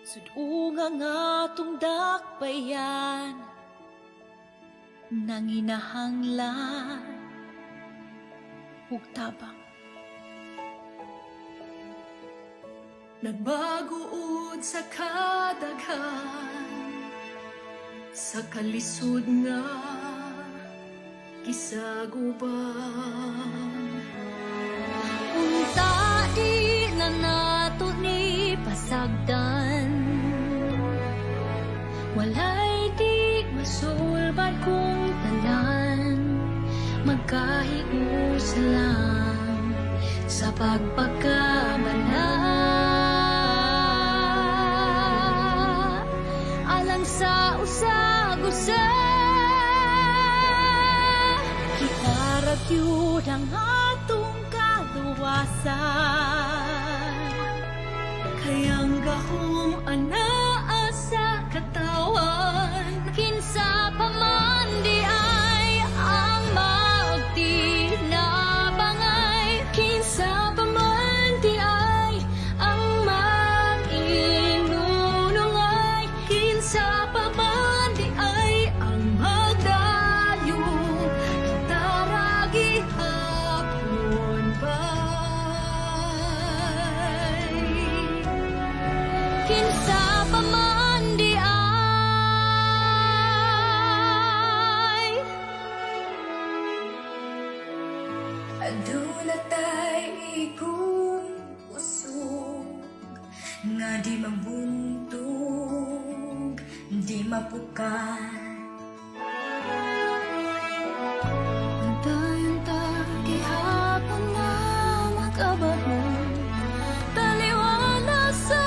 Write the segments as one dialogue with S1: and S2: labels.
S1: Sud-unga nga atong dakbayan, nanginahanglan ug tabang.
S2: Nagbaguod sa kadaghan sa kalisod nga gisaguban.
S1: Unta di na nato ni pasagdan. Walay di masulbad kung tanan magkahiusa lang sa pagpagkamala alang sa usag-usa. Kita ra gyud ang atong kaluwasan.
S2: Kay ang gahom anaa sa katawhan.
S1: Kinsa pa man diay ang magtinabangay? Kinsa pa man diay ang mag-inunungay?
S2: Kinsa pa man diay ang magdayon? Kita ra gihapon bay.
S1: Kinsa pa man diay?
S3: Aduna tay igong kusog nga di mabuntog, di mapukat.
S2: Dayon ta gihapon na makabarong taliwala sa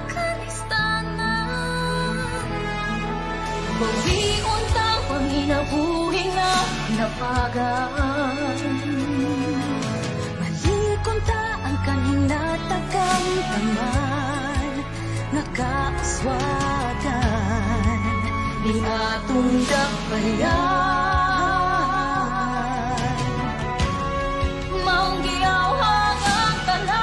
S2: kanistanan.
S1: Bawion ta panginabuhi nga napagaan. Balikon ta ang kanhing natakamtaman nga kaaswagan ni atong dakbayan. Maong giyawhag ang tanan.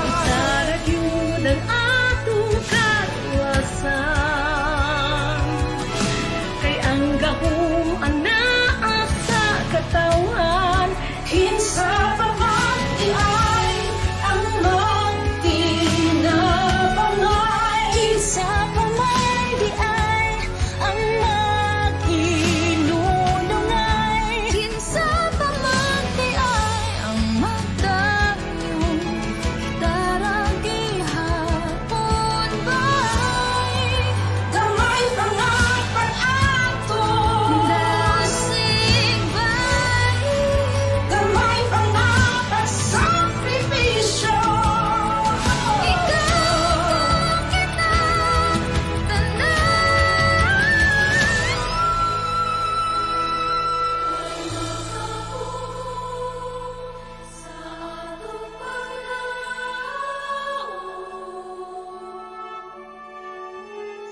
S2: Kita ra gyud ang atong kaluwasan. Kay ang gahom anaa sa katawhan. Kinsa pa man diay ang magtinabangay?
S1: Kinsa pa man diay ang mag-inunungay? Kinsa pa man diay ang magdayon? Kita ra gihapon bay.
S2: Gamay pa nga pag-ato.
S1: Dasig bay.
S2: Gamay pa nga pagsakripisyo.
S1: Ikaw kita tanan. Sa atong paglaom,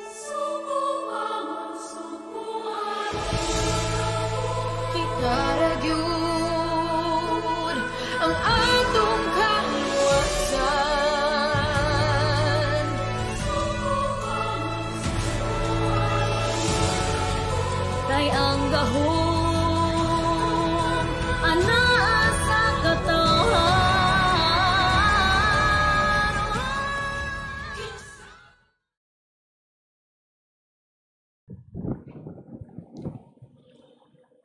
S1: Suko pa sukuan.
S2: Kita ra gyud ang atong kaluwasan.
S1: Kay ang gahom anaa sa katawhan.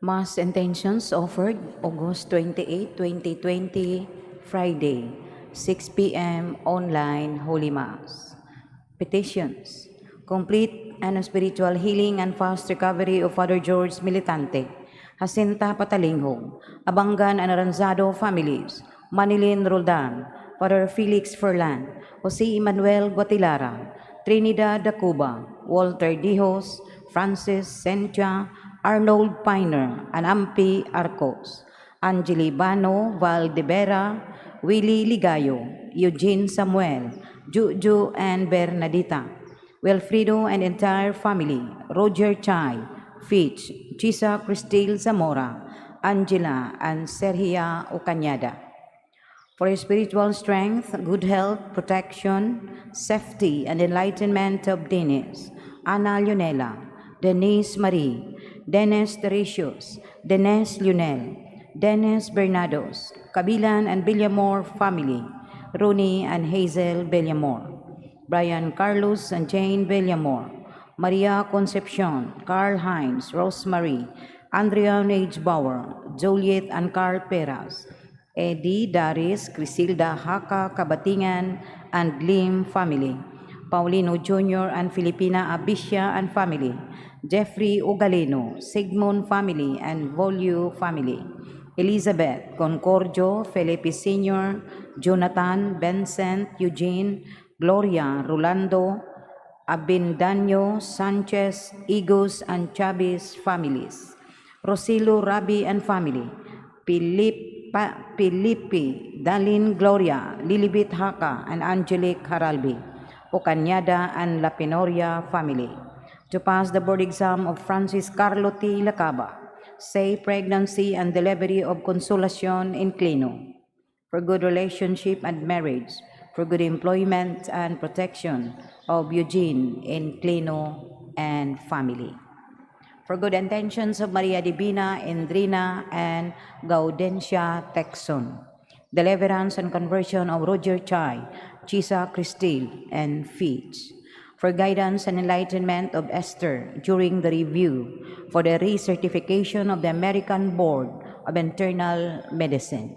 S4: Mass intentions offered August 28, 2020, Friday, 6 p.m. online Holy Mass. Petitions. Complete and spiritual healing and fast recovery of Father George Militante, Jacinta Patalinghog, Abangan and Aranzado families, Manilin Roldan, Father Felix Ferlan, Jose Emmanuel Guatilara, Trinidad Dacuba, Walter Dijos, Francis Sentia, Arnold Piner, and Ampi Arcos, Angeli Bano Valdebera, Willie Ligayo, Eugene Samuel, Juju and Bernadita, Wilfredo and entire family, Roger Chai, Fitch, Chisa Cristil Zamora, Angela and Sergia Ocañada. For spiritual strength, good health, protection, safety, and enlightenment of Dennis, Ana Leonela, Denise Marie, Dennis Teresius, Dennis Lionel, Dennis Bernados, Kabilan and Villamor family, Rooney and Hazel Villamor, Brian Carlos and Jane Villamor, Maria Concepcion, Carl Hines, Rosemary, Andrea Nage Bauer, Juliet and Carl Peras, Eddie Daris, Crisilda Haka Kabatingan, and Lim family, Paulino Jr. and Filipina Abisha and family, Jeffrey Ugalino, Sigmund family, and Volio family, Elizabeth Concordio, Felipe Sr., Jonathan, Vincent, Eugene, Gloria, Rolando, Abindanyo, Sanchez, Igos, and Chavez families, Rosilo Rabi and family, Felipe, Dalin Gloria, Lilibit Haka, and Angelique Haralbi, Ocanyada and Lapinoria family. To pass the board exam of Francis Carlo T. Lacaba, safe pregnancy and delivery of Consolacion Inclino, for good relationship and marriage, for good employment and protection of Eugene Inclino and family. For good intentions of Maria Divina, Endrina, and Gaudencia Texon. Deliverance and conversion of Roger Chai, Chisa Cristil, and Fitch. For guidance and enlightenment of Esther during the review for the recertification of the American Board of Internal Medicine.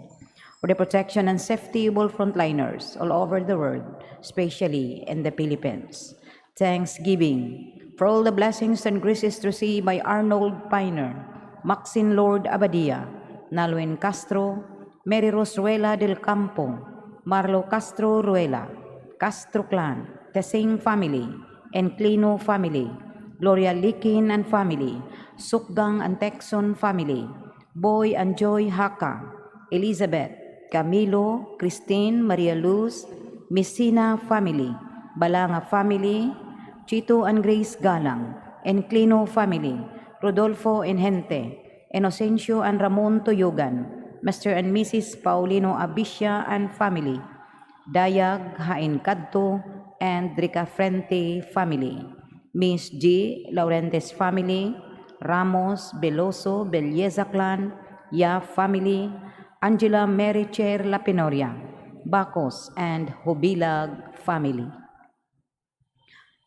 S4: For the protection and safety of all frontliners all over the world, especially in the Philippines. Thanksgiving for all the blessings and graces received by Arnold Piner, Maxine Lord Abadia, Nalwin Castro, Mary Rose Ruela del Campo, Marlo Castro Ruela, Castro Clan, Tessing Family, Enclino Family, Gloria Likin and Family, Sukgang and Texon Family, Boy and Joy Haka, Elizabeth, Camilo, Christine, Maria Luz, Messina Family, Balanga Family, Chito and Grace Galang, Enclino Family, Rodolfo Engente, Inocencio and Ramon Toyogan, Mr. and Mrs. Paulino Abisha and Family, Dayag Hain Kadto and Ricafrente Family, Miss G. Laurentes Family, Ramos, Beloso, Belleza Clan, Ya Family, Angela Mary Chair Lapinoria, Bacos and Hubilag Family.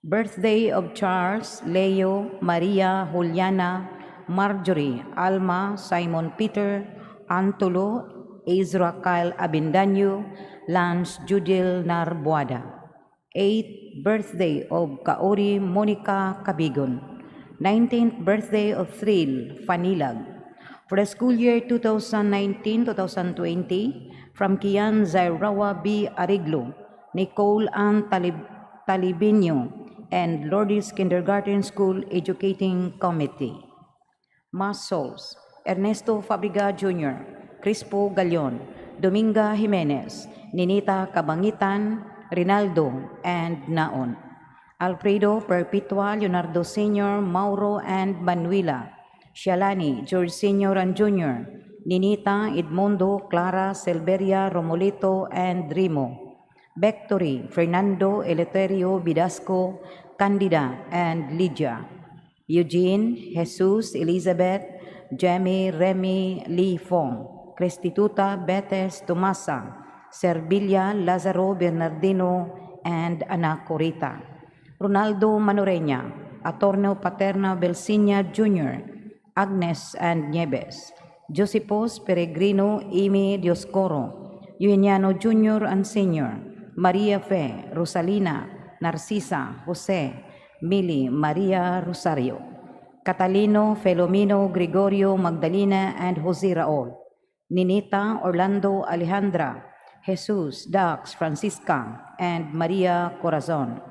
S4: Birthday of Charles, Leo, Maria, Juliana, Marjorie, Alma, Simon Peter, Antulo, Ezra Kyle Abindanyo, Lance Judil Narbuada. Eighth birthday of Kaori Monica Cabigon. 19th birthday of Thrill Fanilag. For the school year 2019-2020, from Kian Zairawa B. Ariglo, Nicole Ann Talibinho, and Lourdes Kindergarten School Educating Committee. Mass Souls, Ernesto Fabriga Jr., Crispo Galion, Dominga Jimenez, Ninita Cabangitan, Rinaldo, and Naon. Alfredo Perpetua, Leonardo Sr., Mauro, and Manuela. Shalani, George Sr. and Jr., Ninita, Edmundo, Clara, Silveria, Romolito, and Rimo. Victory, Fernando, Eleuterio, Vidasco, Candida, and Lydia. Eugene, Jesus, Elizabeth, Jamie, Remy, Lee Fong, Restituta, Betes, Tomasa, Servilla, Lazaro, Bernardino, and Ana Corita. Ronaldo Manoreña, Atorno Paterna Belsinia Jr., Agnes and Nieves, Josepos Peregrino Amy Dioscoro, Eugeniano Jr. and Sr., Maria Fe, Rosalina, Narcisa, Jose, Mili, Maria Rosario, Catalino, Felomino, Gregorio, Magdalena, and Jose Raul, Ninita, Orlando, Alejandra, Jesus, Dax, Francisca, and Maria Corazon,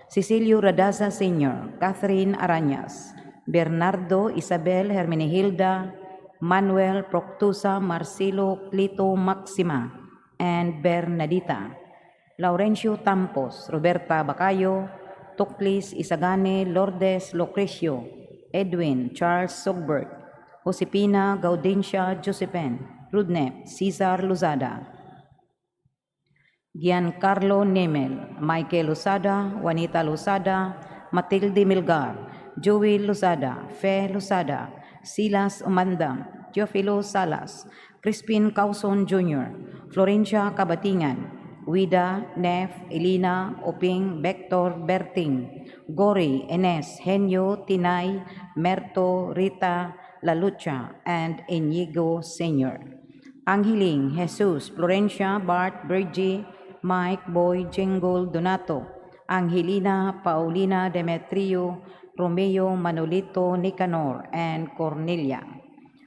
S4: Cecilio Radaza Sr., Catherine Arañas, Bernardo, Isabel, Hermenegilda, Manuel, Proctusa, Marcelo, Clito, Maxima, and Bernadita. Laurencio Tampos, Roberta Bacayo, Tuklis, Isagane, Lourdes, Lucrecio, Edwin, Charles Sogbert, Josepina, Gaudencia, Josephine, Rudnep, Cesar Luzada. Giancarlo Nemel, Michael Lozada, Juanita Lozada, Matilde Milgar, Joey Lozada, Fe Lozada, Silas Umandam, Teofilo Salas, Crispin Causon Jr., Florencia Cabatingan, Wida, Nef, Elina, Oping, Vector, Berting, Gori, Enes, Henyo, Tinay, Merto, Rita, Lalucha, and Inigo Sr. Angheling, Jesus, Florencia, Bart, Virgie, Mike, Boy, Jingle, Donato, Angelina, Paulina, Demetrio, Romeo, Manolito, Nicanor, and Cornelia.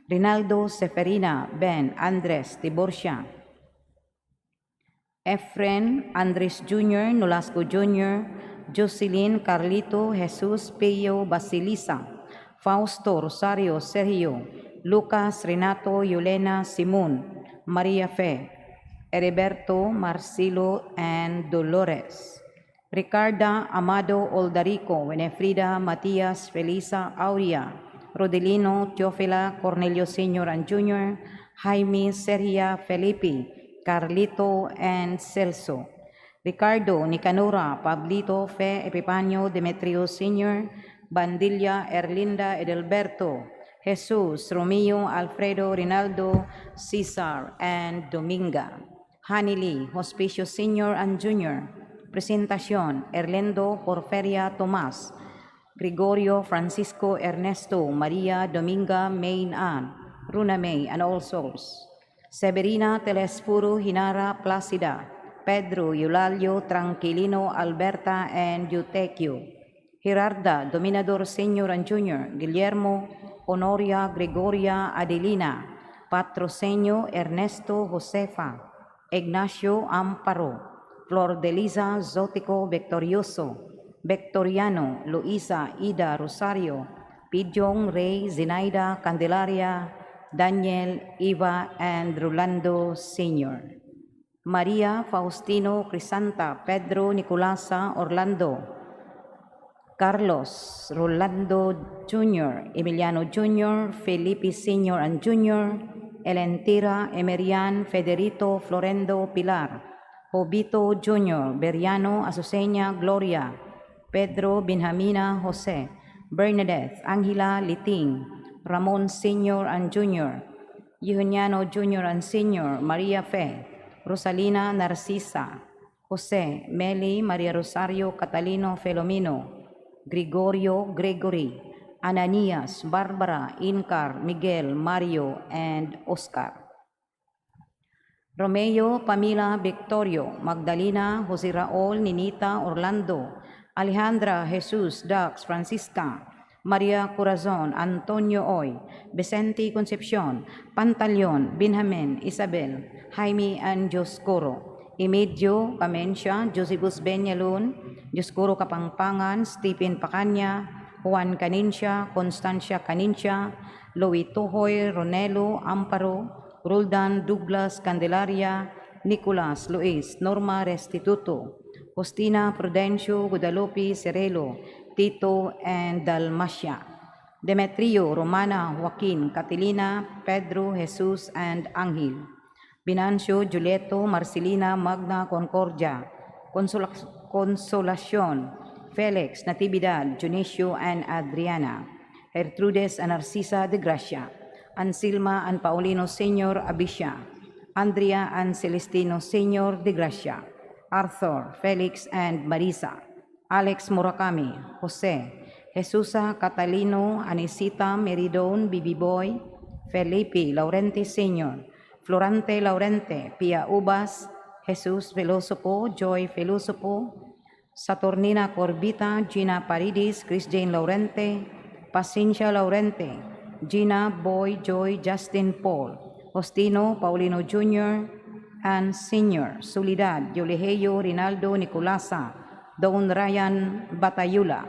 S4: Rinaldo, Seferina, Ben, Andres, Tiborcia, Efren, Andres Jr., Nolasco Jr., Jocelyn, Carlito, Jesus, Peo, Basilisa, Fausto, Rosario, Sergio, Lucas, Renato, Yolena, Simon, Maria Fe, Heriberto, Marcelo, and Dolores. Ricarda, Amado, Oldarico, Winefrida, Matias, Felisa, Aurea, Rodelino, Teofila, Cornelio Sr. and Jr., Jaime, Sergia, Felipe, Carlito, and Celso. Ricardo, Nicanora, Pablito, Fe, Epipanio, Demetrio Sr., Bandilla, Erlinda, Edelberto, Jesus, Romeo, Alfredo, Rinaldo, Cesar, and Dominga. Hanili, Hospicio Sr. and Jr., Presentacion, Erlendo, Porferia, Tomas, Gregorio, Francisco, Ernesto, Maria, Dominga, Main Ann, Runa May, and All Souls. Severina, Telesfuro, Hinara, Placida, Pedro, Eulalio, Tranquilino, Alberta, and Eutequio. Gerarda, Dominador Sr. and Jr., Guillermo, Honoria, Gregoria, Adelina, Patrocenio, Ernesto, Josefa, Ignacio, Amparo, Flor de Lisa, Zotico, Victorioso, Victoriano, Luisa, Ida, Rosario, Pidjong, Ray, Zinaida, Candelaria, Daniel, Eva, and Rolando Sr. Maria, Faustino, Crisanta, Pedro, Nicolasa, Orlando, Carlos, Rolando Jr., Emiliano Jr., Felipe Sr. and Jr., Elentira, Emerian, Federito, Florendo, Pilar, Jobito Jr., Beriano, Azucena, Gloria, Pedro, Benjamina, Jose, Bernadette, Angela, Liting, Ramon Sr. and Jr., Eugeniano Jr. and Sr., Maria Fe, Rosalina Narcisa, Jose, Meli, Maria Rosario, Catalino, Felomino, Gregorio, Gregory, Ananias, Barbara, Incar, Miguel, Mario, and Oscar. Romeo, Pamela, Victorio, Magdalena, Jose Raul, Ninita, Orlando, Alejandra, Jesus, Dax, Francisca, Maria Corazon, Antonio Oy, Vicente Concepcion, Pantaleon, Benjamin, Isabel, Jaime, and Dioscoro, Emilio, Camencia, Josephus Benyalun, Dioscoro Kapangpangan, Stephen Pacanya, Juan Canincia, Constancia Canincia, Louis Tuhoy, Ronelo, Amparo, Roldan, Douglas, Candelaria, Nicolas, Luis, Norma Restituto, Justina, Prudencio, Guadalupe, Cerelo, Tito, and Dalmacia. Demetrio, Romana, Joaquin, Catalina, Pedro, Jesus, and Angel. Binancio, Julieto, Marcelina, Magna, Concordia, Consolacion, Felix, Natividad, Dionisio, and Adriana, Gertrudes and Narcisa de Gracia, Ansilma and Paulino Sr. Abisha, Andrea and Celestino Sr. de Gracia, Arthur, Felix, and Marisa, Alex Murakami, Jose, Jesusa Catalino, Anisita, Meridon, Bibi Boy, Felipe Laurente Sr., Florante Laurente, Pia Ubas, Jesus Filosopo, Joy Filosopo, Saturnina Corbita, Gina Paridis, Chris Jane Laurente, Pacincia Laurente, Gina Boy Joy Justin Paul, Justino Paulino Jr., and Senior, Soledad, Yoleheyo Rinaldo Nicolasa, Don Ryan Batayula,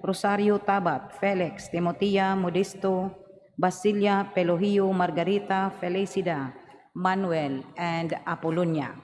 S4: Rosario Tabat, Felix, Timotea Modesto, Basilia Pelohio Margarita Felicida, Manuel, and Apollonia.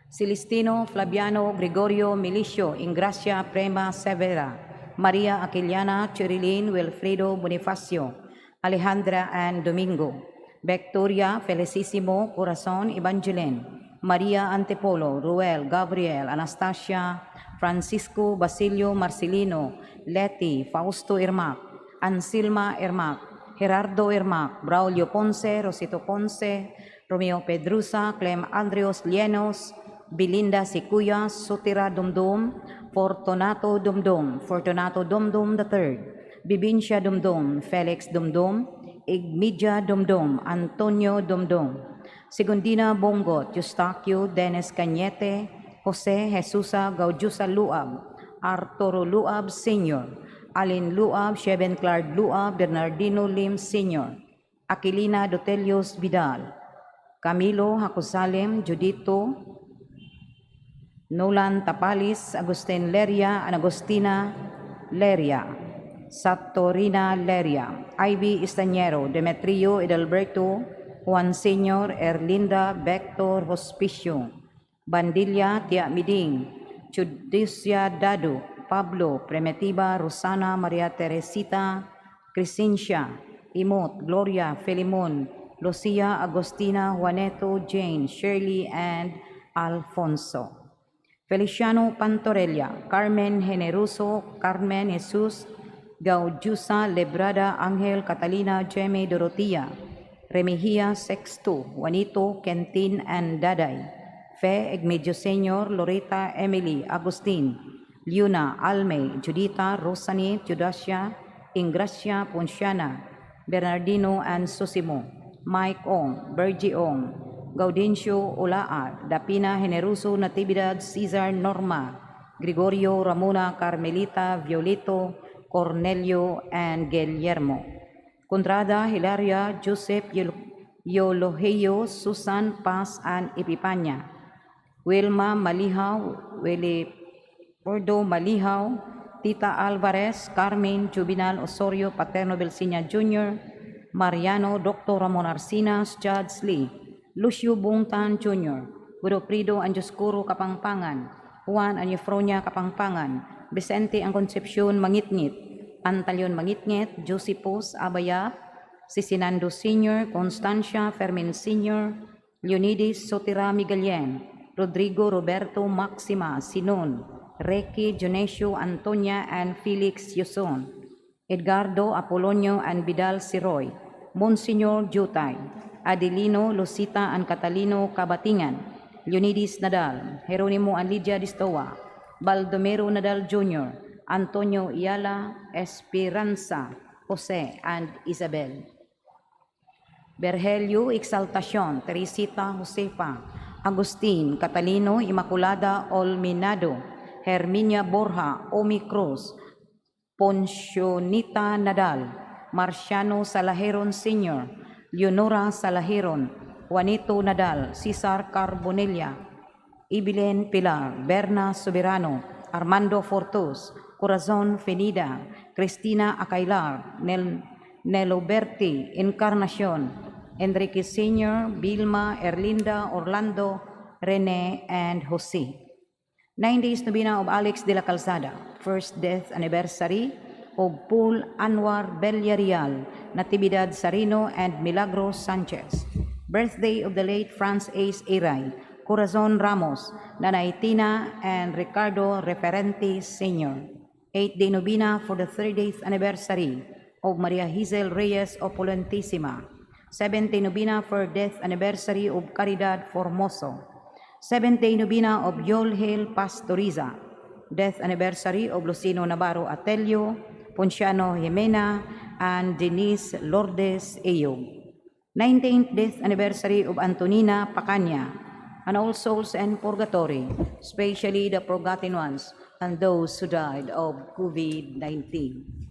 S4: Celestino, Flaviano, Gregorio, Milicio, Ingracia, Prema, Severa, Maria Aquiliana, Cherilyn, Wilfredo, Bonifacio, Alejandra, and Domingo, Victoria, Felicissimo, Corazon, Evangeline, Maria Antipolo, Ruel, Gabriel, Anastasia, Francisco, Basilio, Marcelino, Leti, Fausto Irmac, Ansilma Irmac, Gerardo Irmac, Braulio Ponce, Rosito Ponce, Romeo Pedrusa, Clem Andrios Lienos, Belinda Sikuya, Sutira Dumdum, Fortunato Dumdum, Fortunato Dumdum III, Bibincia Dumdum, Felix Dumdum, Igmidia Dumdum, Antonio Dumdum, Segundina Bongot, Eustaquio Dennis Cañete, Jose Jesusa Gaujusa Luab, Arturo Luab Sr., Alin Luab, Sheben Clark Luab, Bernardino Lim Sr., Aquilina Dotelios Vidal, Camilo Hakusalem, Judito, Nolan Tapalis, Agustin Leria, and Agustina Leria, Satorina Leria, Ivy Istañero, Demetrio Edelberto, Juan Senior, Erlinda Vector Hospicio, Bandilla Tia Miding, Chudicia Dado, Pablo Primitiva, Rosana Maria Teresita, Crescencia, Imot, Gloria, Filimon, Lucia, Agostina, Juaneto, Jane, Shirley, and Alfonso. Feliciano Pantorella, Carmen Generoso, Carmen Jesus, Gaujusa, Lebrada, Angel, Catalina, Jeme, Dorotea, Remigía Sexto, Juanito, Kentin, and Daday, Fe, Egmedio Senior, Loreta, Emily, Agustin, Luna, Alme, Judita, Rosani, Teodosia, Ingracia, Ponciana, Bernardino, and Sosimo, Mike Ong, Bergie Ong, Gaudencio Olaa, Dapina Generoso, Natividad, Cesar Norma, Gregorio Ramona, Carmelita, Violito, Cornelio, and Guillermo. Contrada, Hilaria, Joseph Yologeo, Susan Paz, and Epipanya. Wilma Malihaw, Willie Pordo Malihaw, Tita Alvarez, Carmen Juvenal Osorio, Paterno Belsinya Jr., Mariano Dr. Ramon Arcinas, Judge Lee, Lucio Bungtan Jr., Godofredo Anjoscuro Kapangpangan, Juan Anifronia Kapangpangan, Vicente Ang Concepcion Mangitngit, Pantaleon Mangitngit, Josepos Abayap, Sisinando Sr., Constancia Fermin Sr., Leonides Sotira Miguelien, Rodrigo Roberto Maxima Sinon, Reki Jonesio Antonia and Felix Yuson, Edgardo Apolonio and Vidal Siroy, Monsignor Jutay, Adelino Lucita and Catalino Cabatingan, Leonides Nadal, Jeronimo and Lydia Distoa, Baldomero Nadal Jr., Antonio Iala, Esperanza, Jose, and Isabel. Berhelio Exaltacion, Teresita Josefa, Agustin, Catalino, Immaculada Olminado, Herminia Borja, Omi Cruz, Poncionita Nadal, Marciano Salajeron Sr., Leonora Salajeron, Juanito Nadal, Cesar Carbonella, Ibilén Pilar, Berna Soberano, Armando Fortus, Corazon Fenida, Cristina Acailar, Neloberti Encarnacion, Enrique Sr., Vilma, Erlinda, Orlando, Rene, and Jose. 9 days novena of Alex de la Calzada, first death anniversary of Paul Anwar Villarreal, Natividad Sarino, and Milagros Sanchez. Birthday of the late Franz Ace Iray, Corazon Ramos, Nanay Tina, and Ricardo Referente Sr. 8-day novena for the 30th anniversary of Maria Hazel Reyes Opulentisima. 7-day novena for death anniversary of Caridad Formoso. 7-day novena of Yolhel Pastoriza. Death anniversary of Lucino Navarro Atelio, Ponciano Jimena, and Denise Lourdes Ayog. 19th death anniversary of Antonina Pacaña, and all souls in purgatory, especially the forgotten ones and those who died of COVID-19.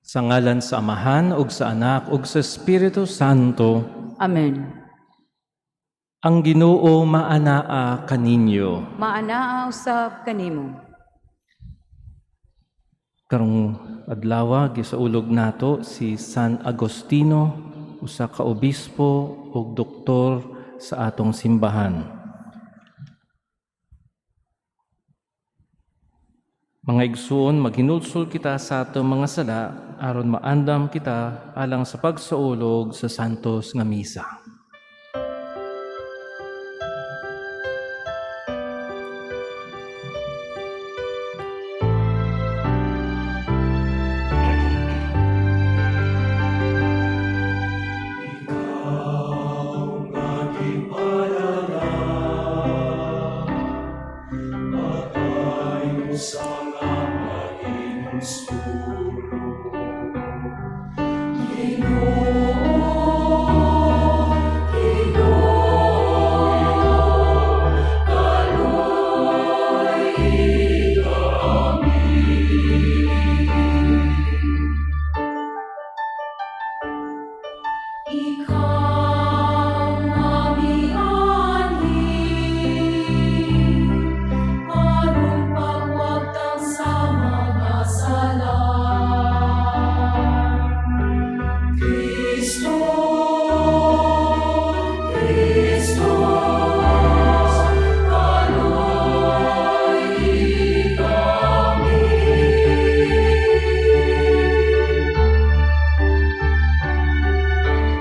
S5: Sa ngalan sa Amahan ug sa Anak ug sa Espiritu Santo.
S4: Amen.
S5: Ang Ginoo maanaa kaninyo.
S4: Maanaa usab kanimo.
S5: Karong adlaw, gisaulog nato si San Agostino, usa ka obispo ug doktor sa atong simbahan. Mga igsuon, maghinulsol kita sa atong mga sala aron maandam kita alang sa pagsaulog sa santos nga misa.
S3: Ikaw mamianhi aron pagwagtang sa mga sala. Kristo, Kristo, kaluoy kami.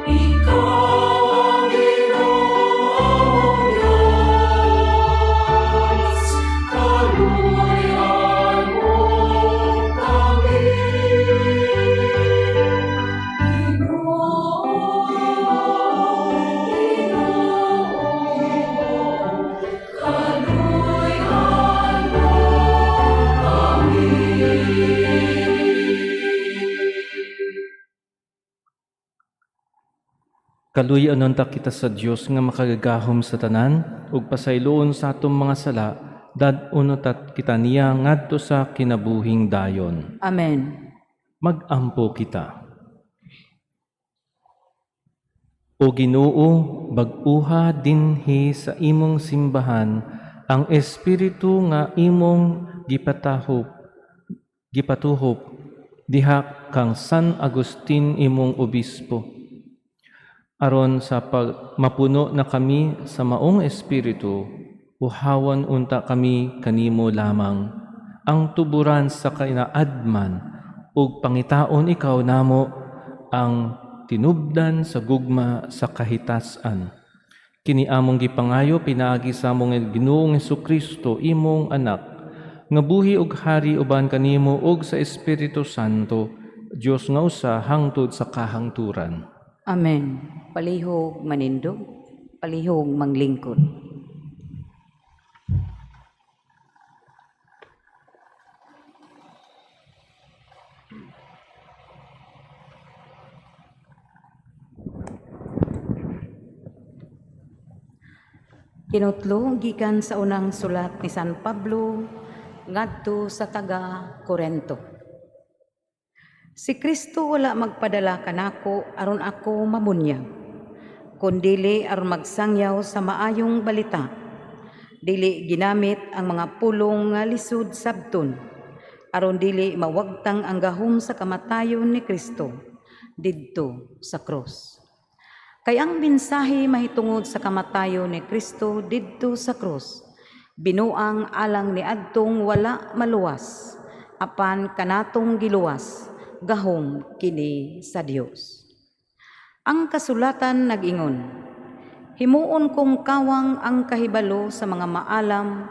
S3: Ikaw ang Ginoong Diyos, kaluoyan mo kami. Ginoo, Ginoo, kaluoyan mo kami.
S5: Kaluy-an unta kita sa Dios nga makagagahom sa tanan ug pasayloon sa atong mga sala, dad-on unta kita niya ngadto sa kinabuhing dayon.
S4: Amen.
S5: Mag-ampo kita. O Ginoo, bag-uha dinhi sa imong simbahan ang espiritu nga imong gipatuhop diha kang San Agustin, imong obispo, aron sa pag mapuno na kami sa maong espiritu, uhawan unta kami kanimo lamang, ang tuburan sa kinaadman, ug pangitaon ikaw namo, ang tinubdan sa gugma sa kahitas-an. Kini among gipangayo pinaagi sa among Ginoong Hesukristo, imong anak, nga buhi ug hari uban kanimo ug sa Espiritu Santo, Dios nga usa hangtod sa kahangturan.
S4: Amen. Palihog manindog, palihog manglingkod. Kinutlo gikan sa unang sulat ni San Pablo ngadto sa taga Korento. Si Kristo wala magpadala kanako aron ako mabunyag, kundili aron magsangyaw sa maayong balita. Dili ginamit ang mga pulong nga lisod sabton, aron dili mawagtang ang gahom sa kamatayon ni Kristo didto sa krus. Kay ang mensahe mahitungod sa kamatayon ni Kristo didto sa krus, binuang alang niadtong wala maluwas, apan kanatong giluwas, gahom kini sa Dios. Ang kasulatan nag-ingon, "Himuon kong kawang ang kahibalo sa mga maalam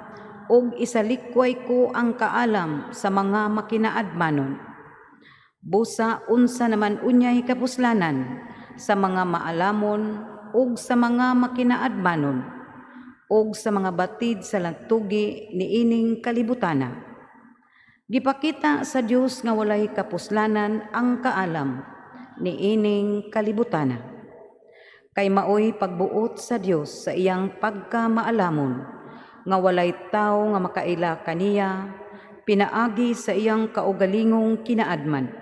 S4: ug isalikway ko ang kaalam sa mga makinaadmanon." Busa unsa naman unyay kapuslanan sa mga maalamon ug sa mga makinaadmanon ug sa mga batid sa latugi niining kalibutana? Gipakita sa Dios nga walay kapuslanan ang kaalam niining kalibutana. Kay maoy pagbuot sa Dios sa iyang pagkamaalamon nga walay tawo nga makaila kaniya pinaagi sa iyang kaugalingong kinaadman.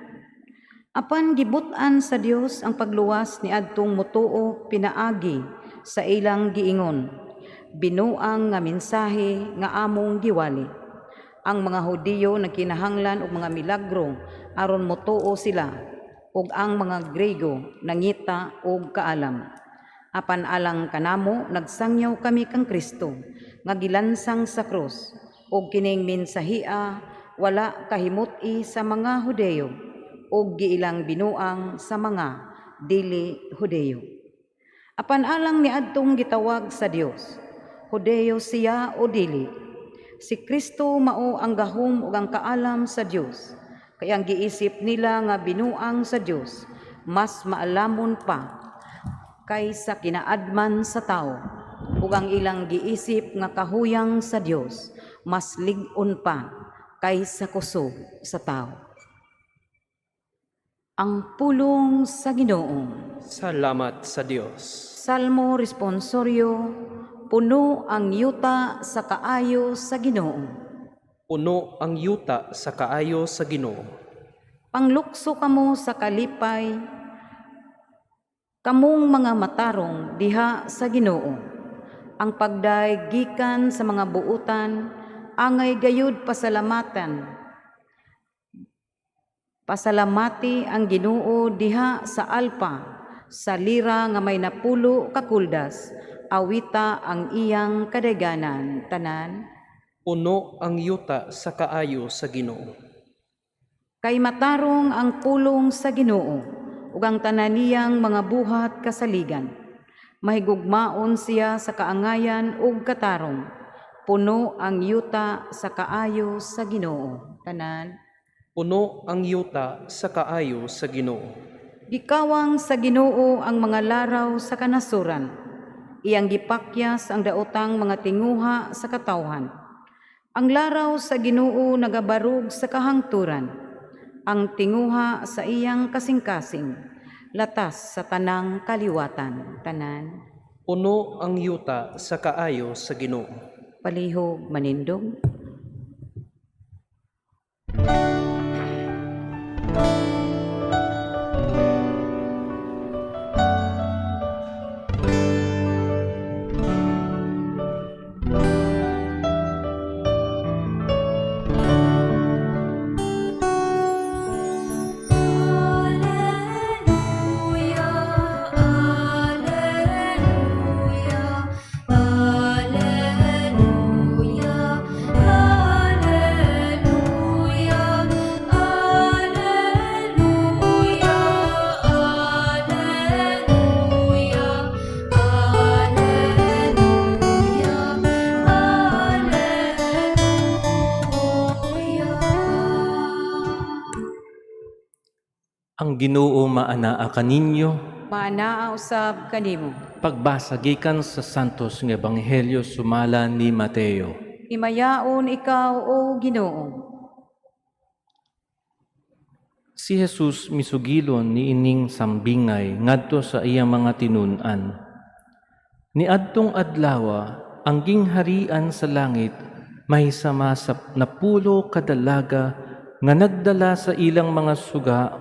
S4: Apan gibut-an sa Dios ang pagluwas ni adtong motuo pinaagi sa ilang giingon, binuang nga mensahe nga among giwali. Ang mga Hudiyo nagkinahanglan og mga milagro aron motuo sila, ug ang mga Grego nangita og kaalam. Apan alang kanamo, nagsangyaw kami kang Kristo nga gilansang sa krus, ug kining mensahia wala kahimut-i sa mga Hudiyo ug giilang binuang sa mga dili Hudiyo. Apan alang niadtong gitawag sa Dios, Hudiyo siya o dili, si Kristo mao ang gahom ug ang kaalam sa Dios. Kay ang giisip nila nga binuang sa Dios mas maalamon pa kaysa kinaadman sa tao, ug ang ilang giisip nga kahuyang sa Dios mas lig-on pa kaysa kusog sa tao. Ang pulong sa Ginoo.
S6: Salamat sa Dios.
S4: Salmo responsorio, puno ang yuta sa kaayo sa Ginoo.
S6: Puno ang yuta sa kaayo sa Ginoo.
S4: Panglukso kamo sa kalipay, kamong mga matarong diha sa Ginoo. Ang pagday gikan sa mga buutan, angay gayud pasalamatan. Pasalamati ang Ginoo diha sa alpa, sa lira nga may 10 ka kuldas, awita ang iyang kadayganan. Tanan.
S6: Puno ang yuta sa kaayo sa Ginoo.
S4: Kay matarong ang pulong sa Ginoo ug ang tanan niyang mga buhat kasaligan. Mahigugmaon siya sa kaangayan ug katarong. Puno ang yuta sa kaayo sa Ginoo. Tanan.
S6: Puno ang yuta sa kaayo sa Ginoo.
S4: Gikawang sa Ginoo ang mga laraw sa kanasuran. Iyang gipakyas ang daotang mga tinguha sa katawhan. Ang laraw sa Ginoo nagabarug sa kahangturan. Ang tinguha sa iyang kasing-kasing, latas sa tanang kaliwatan. Tanan.
S6: Puno ang yuta sa kaayo sa Ginoo.
S4: Palihog manindog.
S2: Alleluia, Alleluia, Alleluia, Alleluia, Alleluia, Alleluia, Alleluia, Alleluia.
S5: Ang Ginoo maanaa kaninyo.
S4: Maanaa usab kanimo.
S5: Pagbasa gikan sa Santos nga Ebanghelyo sumala ni Mateo.
S4: Himayaon ikaw, o Ginoo.
S5: Si Jesus misugilon niining sambingay ngadto sa iyang mga tinun-an. Niadtong adlawa ang gingharian sa langit mahisama sa 10 ka dalaga nga nagdala sa ilang mga suga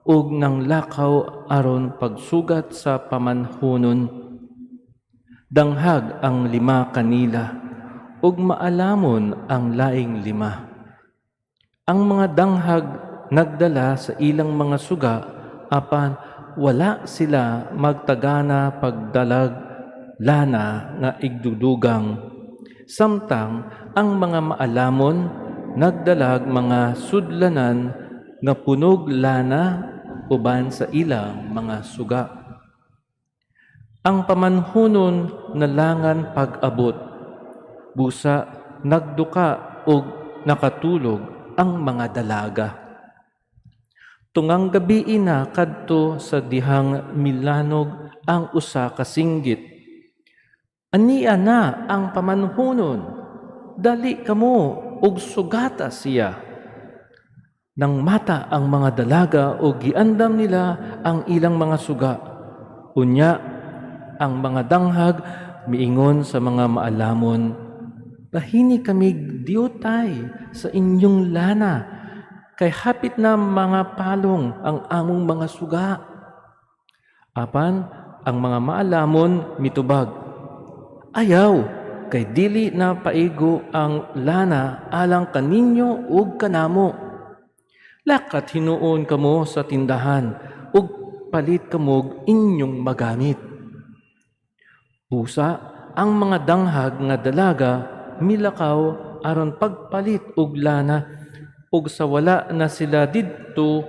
S5: ug nanglakaw aron pagsugat sa pamanhunon. Danghag ang 5 kanila ug maalamon ang laing 5. Ang mga danghag nagdala sa ilang mga suga apan wala sila magtagana pagdalag lana nga igdudugang. Samtang ang mga maalamon nagdalag mga sudlanan nga punog lana uban sa ilang mga suga. Ang pamanhunon nalangan pag-abot, busa nagduka og nakatulog ang mga dalaga. Tungang gabi ina kadto sa dihang milanog ang usa ka singgit. Ania na ang pamanhunon, dali kamo og sugata siya. Nang mata ang mga dalaga og giandam nila ang ilang mga suga. Unya ang mga danghag miingon sa mga maalamon, bahini kami diutay sa inyong lana, Kay hapit na mga palong ang among mga suga." Apan ang mga maalamon mitubag, "Ayaw, kay dili na paigo ang lana alang kaninyo ug kanamo. Lakat hinuon kamo sa tindahan ug palit kamog inyong magamit." Busa ang mga danghag nga dalaga milakaw aron pagpalit og lana, ug sa wala na sila didto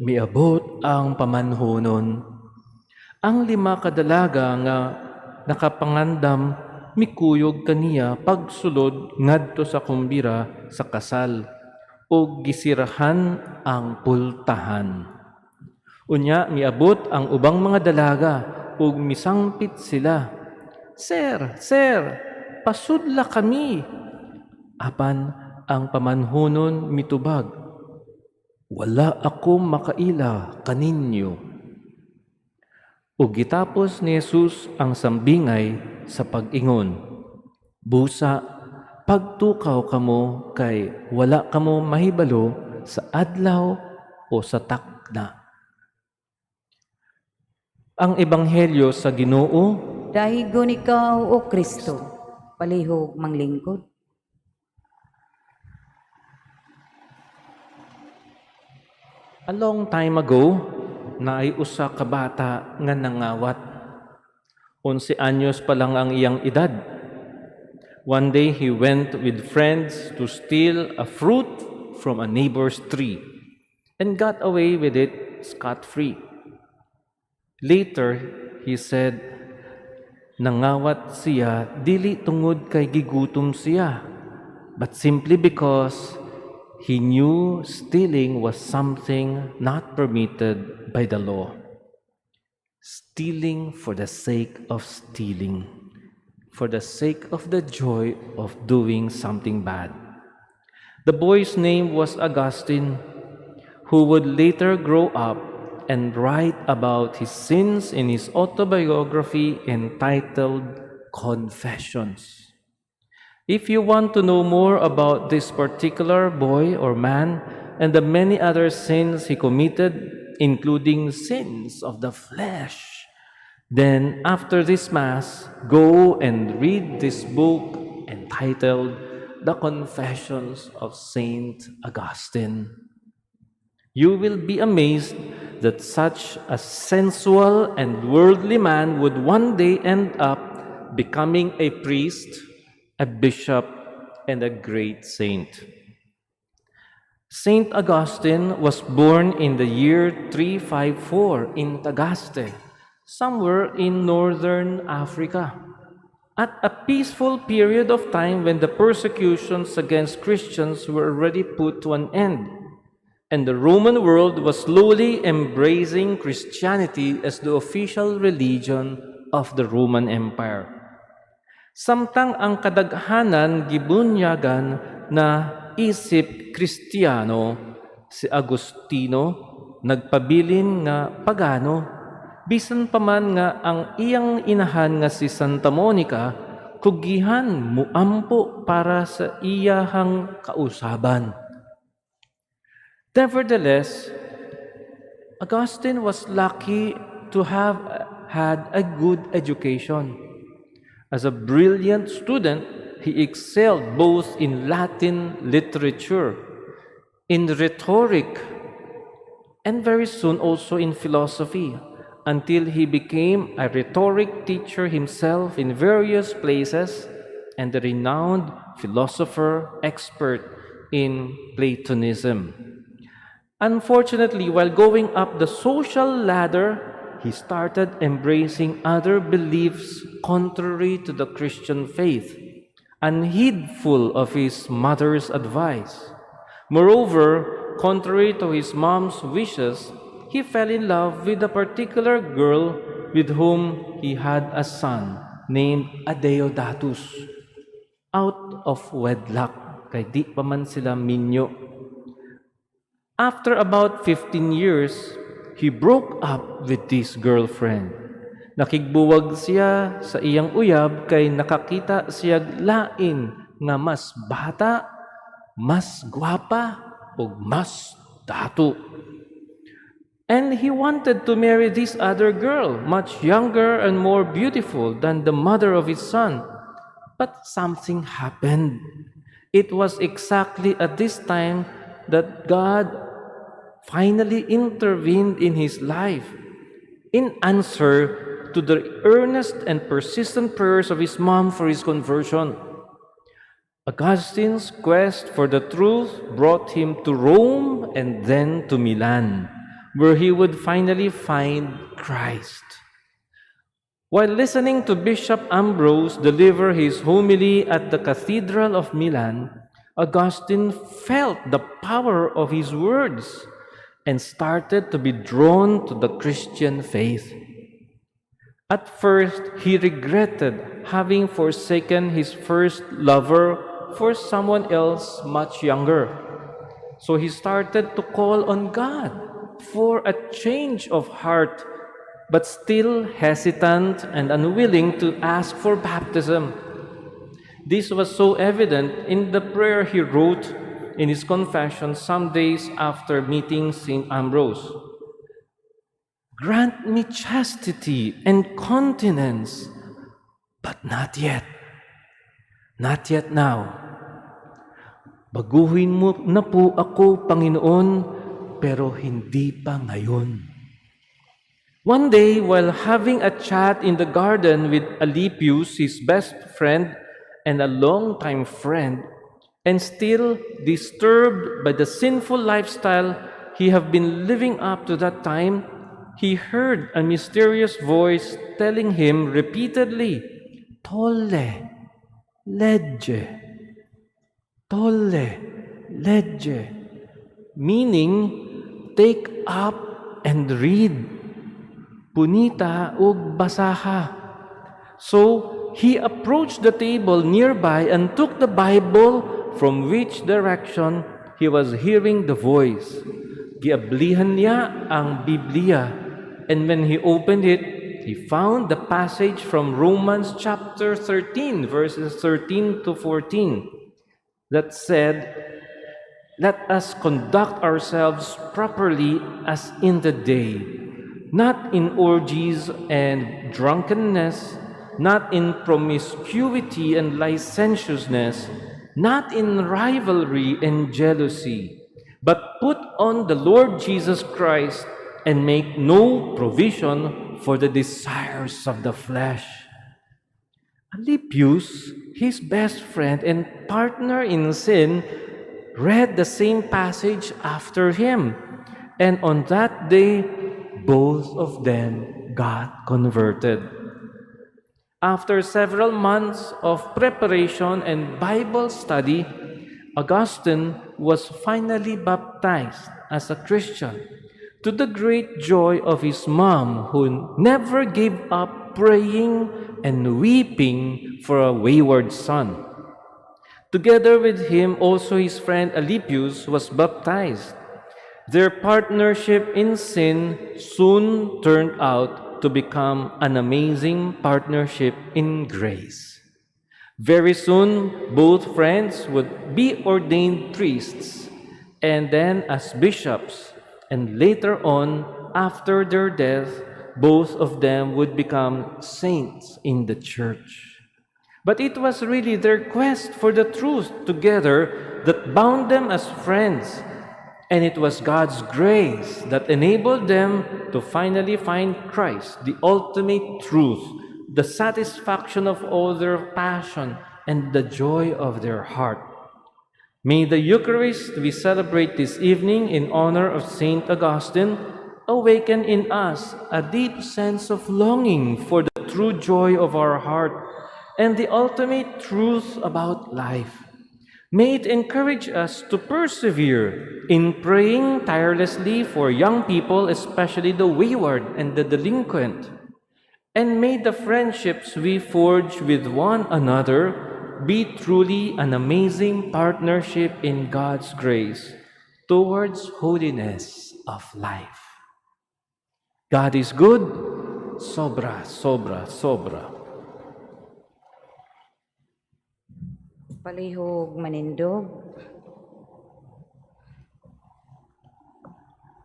S5: miabot ang pamanhonon. Ang 5 ka dalaga nga nakapangandam mikuyog kaniya pagsulod ngadto sa kumbira sa kasal ug gisirahan ang pultahan. Unya miabot ang ubang mga dalaga ug misangpit sila, "Sir, sir, pasudla kami." Apan ang pamanhonon mitubag, "Wala ako makaila kaninyo." Ug gitapos ni Jesus ang sambingay sa pag-ingon, "Busa, pagtukaw kamo kay wala kamo mahibalo sa adlaw o sa takna." Ang Ebanghelyo sa Ginoo.
S4: Dahigon ikaw, O Kristo. Palihog manglingkod.
S5: A long time ago, naay usa ka bata nga nangawat. 11 anyos pa lang ang iyang edad. One day he went with friends to steal a fruit from a neighbor's tree and got away with it scot-free. Later, he said, nangawat siya dili tungod kay gigutom siya, but simply because he knew stealing was something not permitted by the law. Stealing for the sake of stealing, for the sake of the joy of doing something bad. The boy's name was Augustine, who would later grow up and write about his sins in his autobiography entitled Confessions. If you want to know more about this particular boy or man and the many other sins he committed, including sins of the flesh, then after this Mass, go and read this book entitled The Confessions of Saint Augustine. You will be amazed that such a sensual and worldly man would one day end up becoming a priest, a bishop, and a great saint. Saint Augustine was born in the year 354 in Tagaste, somewhere in northern Africa, at a peaceful period of time when the persecutions against Christians were already put to an end, and the Roman world was slowly embracing Christianity as the official religion of the Roman Empire. Samtang ang kadaghanan gibunyagan na isip Kristiyano, si Agustino nagpabilin nga pagano, bisan pa man nga ang iyang inahan nga si Santa Monica kugihan muampo para sa iyahang kausaban. Nevertheless, Augustine was lucky to have had a good education. As a brilliant student, he excelled both in Latin literature, in rhetoric, and very soon also in philosophy, until he became a rhetoric teacher himself in various places and a renowned philosopher expert in Platonism. Unfortunately, while going up the social ladder, he started embracing other beliefs contrary to the Christian faith, unheedful of his mother's advice. Moreover, contrary to his mom's wishes, he fell in love with a particular girl with whom he had a son named Adeodatus. Out of wedlock, kay di pa man sila minyo. After about 15 years, he broke up with this girlfriend. Nakigbuwag siya sa iyang uyab kay nakakita siya lain nga mas bata, mas gwapa, ug mas Datu. And he wanted to marry this other girl, much younger and more beautiful than the mother of his son. But something happened. It was exactly at this time that God finally intervened in his life in answer to the earnest and persistent prayers of his mom for his conversion. Augustine's quest for the truth brought him to Rome and then to Milan, where he would finally find Christ. While listening to Bishop Ambrose deliver his homily at the Cathedral of Milan, Augustine felt the power of his words and started to be drawn to the Christian faith. At first, he regretted having forsaken his first lover for someone else much younger. So he started to call on God for a change of heart, but still hesitant and unwilling to ask for baptism. This was so evident in the prayer he wrote in his confession some days after meeting St. Ambrose. "Grant me chastity and continence, but not yet. Not yet now. Baguhin mo na po ako, Panginoon, pero hindi pa ngayon." One day, while having a chat in the garden with Alypius, his best friend and a longtime friend, and still disturbed by the sinful lifestyle he had been living up to that time, he heard a mysterious voice telling him repeatedly, "Tolle, lege, tolle, lege," meaning, "Take up and read." Punita ug basaha. So he approached the table nearby and took the Bible from which direction he was hearing the voice. Giablihan niya ang Biblia, and when he opened it, he found the passage from Romans chapter 13, verses 13 to 14, that said, "Let us conduct ourselves properly as in the day, not in orgies and drunkenness, not in promiscuity and licentiousness, not in rivalry and jealousy, but put on the Lord Jesus Christ and make no provision for the desires of the flesh." Alypius, his best friend and partner in sin, read the same passage after him. And on that day, both of them got converted. After several months of preparation and Bible study, Augustine was finally baptized as a Christian, to the great joy of his mom, who never gave up praying and weeping for a wayward son. Together with him, also his friend Alypius was baptized. Their partnership in sin soon turned out to become an amazing partnership in grace. Very soon, both friends would be ordained priests and then as bishops, and later on, after their death, both of them would become saints in the church. But it was really their quest for the truth together that bound them as friends. And it was God's grace that enabled them to finally find Christ, the ultimate truth, the satisfaction of all their passion, and the joy of their heart. May the Eucharist we celebrate this evening in honor of Saint Augustine awaken in us a deep sense of longing for the true joy of our heart and the ultimate truth about life. May it encourage us to persevere in praying tirelessly for young people, especially the wayward and the delinquent. And may the friendships we forge with one another be truly an amazing partnership in God's grace towards holiness of life. God is good, sobra, sobra, sobra.
S4: Palihog manindog.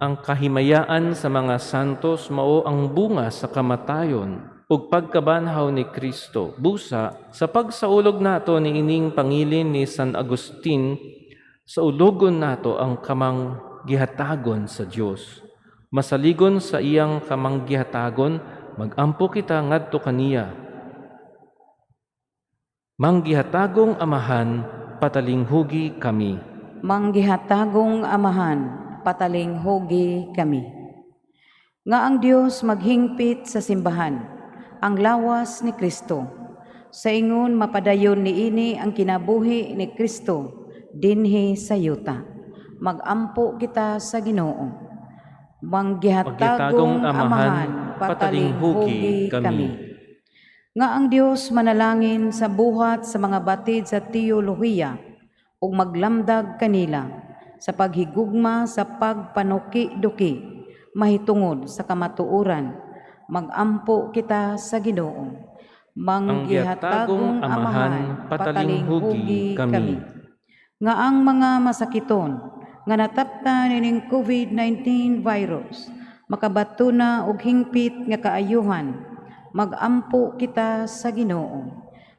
S5: Ang kahimayaan sa mga santos mao ang bunga sa kamatayon ug pagkabanhaw ni Kristo. Busa sa pagsaulog nato niining pangilin ni San Agustin, saulogon nato ang kamanggihatagon sa Dios. Masaligon sa iyang kamanggihatagon, magampo kita ngadto kaniya. Manggihatagong Amahan, patalinghugi kami.
S4: Manggihatagong Amahan, patalinghugi kami. Nga ang Dios maghingpit sa simbahan, ang lawas ni Kristo. Sa ingon mapadayon niini ang kinabuhi ni Kristo dinhi sa yuta. Magampo kita sa Ginoo. Manggihatagong Amahan, patalinghugi kami. Nga ang Dios manalangin sa buhat sa mga batid sa teolohiya ug maglamdag kanila sa paghigugma sa pagpanuki-duki mahitungod sa kamatuoran. Magampo kita sa Ginoo.
S5: Manggihatagong Amahan, patalinghugi kami.
S4: Nga ang mga masakiton nga natapta nining COVID-19 virus makabato na og hingpit nga kaayuhan. Magampo kita sa Ginoo.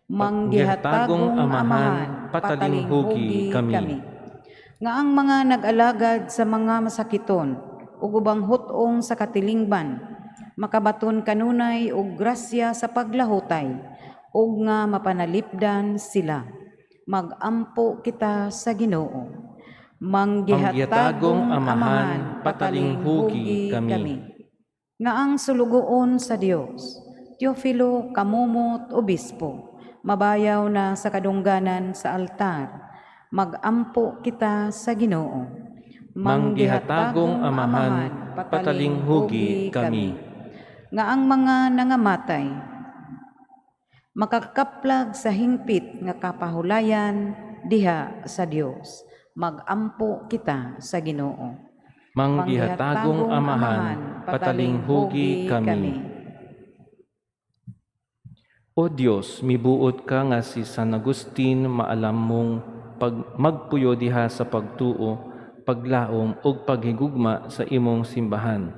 S5: Manggihatagong Amahan, patalinghugi kami.
S4: Nga ang mga nag-alagad sa mga masakiton ug ubang hut-ong sa katilingban makabaton kanunay og grasya sa paglahutay ug nga mapanalipdan sila. Magampo kita sa Ginoo.
S5: Manggihatagong
S4: Manggihatagong
S5: Amahan,
S4: Amahan,
S5: patalinghugi kami.
S4: Nga ang sulugoon sa Dios, Teofilo Kamumot Obispo, mabayaw na sa kadungganan sa altar, magampo kita sa Ginoo.
S5: Manggihatagong Amahan, patalinghugi kami.
S4: Nga ang mga nangamatay, makakaplag sa hingpit nga kapahulayan diha sa Dios. Magampo kita sa Ginoo.
S5: Manggihatagong Amahan, patalinghugi kami. O Dios, mibuot ka nga si San Agustin maalam mong pag magpuyo diha sa pagtuo, paglaom ug paghigugma sa imong simbahan.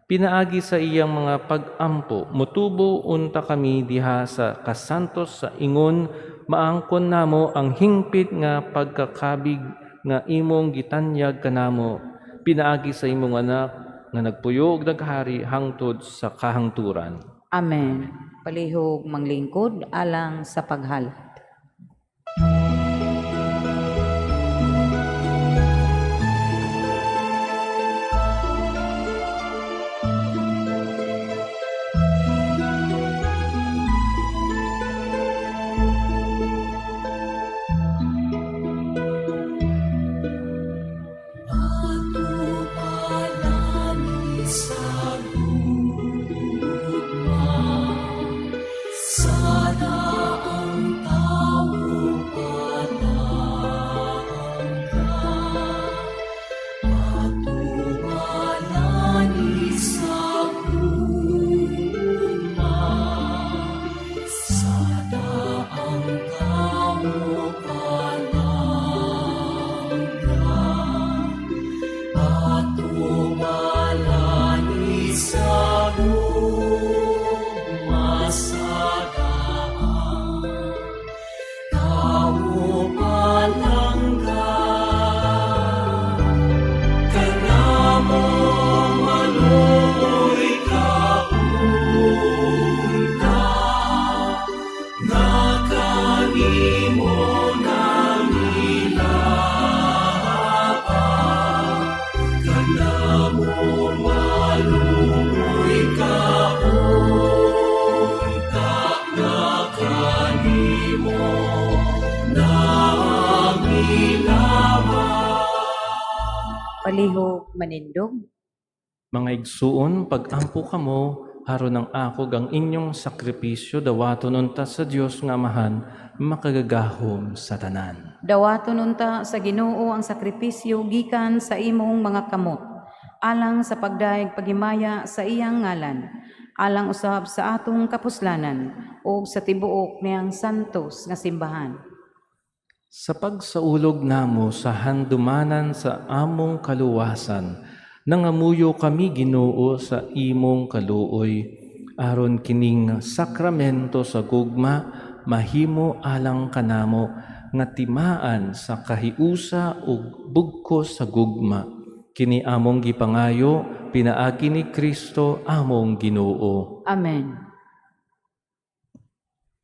S5: Pinaagi sa iyang mga pag-ampo, mutubo unta kami diha sa kasantos sa ingon, maangkon namo ang hingpit nga pagkakabig nga imong gitanyag kanamo. Pinaagi sa imong anak nga nagpuyo ug naghari hangtod sa kahangturan.
S4: Amen. Palihog manglingkod alang sa paghalad.
S3: Atumalani sa gugma, sa daang tao palangga. Atumalani sa gugma, sa daang tao palangga. Atumalani sa gugma sa daang tao palangga. Kanamo maluoy kaunta, nga kanimo nangilapa. Kanamo maluoy kaunta, nga kanimo nangilapa.
S4: Palihog manindog.
S5: Mga igsuon, pag-ampo kamo, aron ang akog ang inyong sakripisyo, dawaton unta sa Dios nga Amahan, makagagahom sa tanan.
S4: Dawaton unta sa Ginoo ang sakripisyo gikan sa imong mga kamot, alang sa pagdayeg paghimaya sa iyang ngalan, alang usab sa atong kapuslanan ug sa tibuok niyang santos nga simbahan.
S5: Sa pagsaulog namo sa handumanan sa among kaluwasan, Nangamuyo kami, Ginoo, sa imong kaluoy aron kining sakramento sa gugma mahimo alang kanamo nga timaan sa kahiusa ug bugkos sa gugma. Kini among gipangayo pinaagi ni Kristo among Ginoo.
S4: Amen.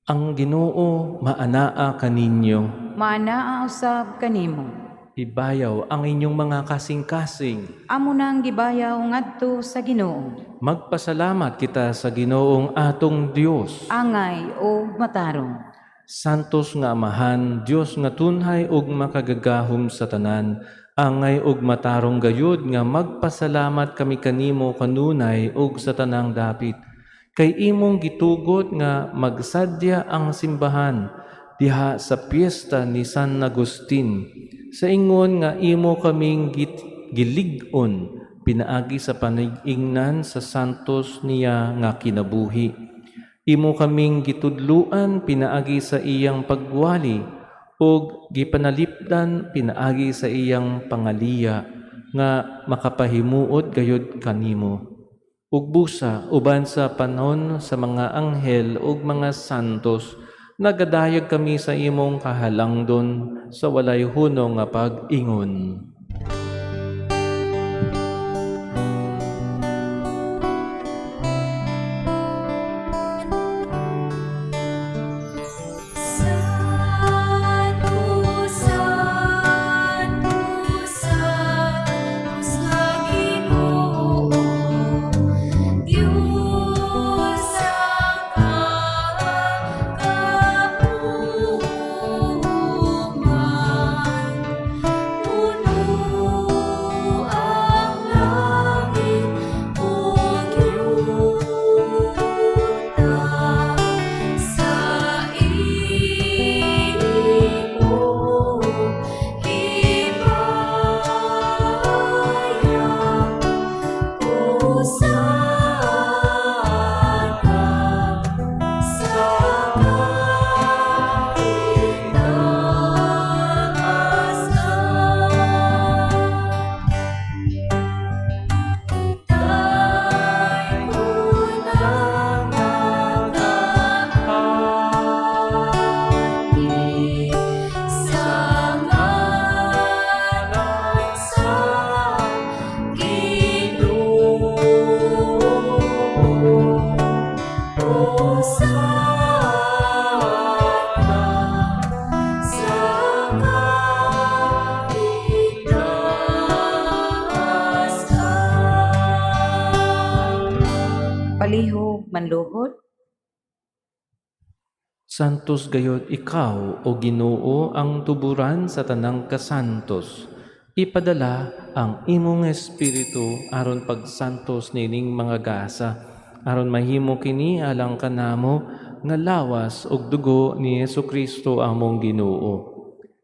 S5: Ang Ginoo maanaa kaninyo.
S4: Maanaa usab kanimo.
S5: Ibayaw ang inyong mga kasing-kasing.
S4: Amo nang gibayaw ngadto sa Ginoo.
S5: Magpasalamat kita sa Ginoong atong Dios.
S4: Angay og matarong.
S5: Santos nga Amahan, Dios nga tunhay ug makagagahom sa tanan, angay ug matarong gayud nga magpasalamat kami kanimo kanunay ug sa tanang dapit. Kay imong gitugot nga magsadya ang simbahan diha sa piyesta ni San Agustin, sa ingon nga imo kaming gilig-on pinaagi sa panigingnan sa santos niya nga kinabuhi. Imo kaming gitudluan pinaagi sa iyang pagwali ug gipanalipdan pinaagi sa iyang pangaliya nga makapahimuot gayud kanimo. Ug busa uban sa panon sa mga anghel ug mga santos, nagadayag kami sa imong kahalangdon sa walay hunong nga pag-ingon.
S1: Santo, Santo, Santo sa Ginoo, Diyos ang kakahuman. Puno ang langit ug yuta sa imong himaya. Hosana sa kaitaasan. Tay ko lang nagkaani sa ngalan sa Ginoo. Hosana sa kaitaasan.
S4: Palihog manluhod.
S5: Santos gayod ikaw, o Ginoo, ang tuburan sa tanang kasantos. Ipadala ang imong espiritu aron pagsantos nining mga gasa, aron mahimo kini alang kanamo nga lawas ug dugo ni Hesukristo among Ginoo.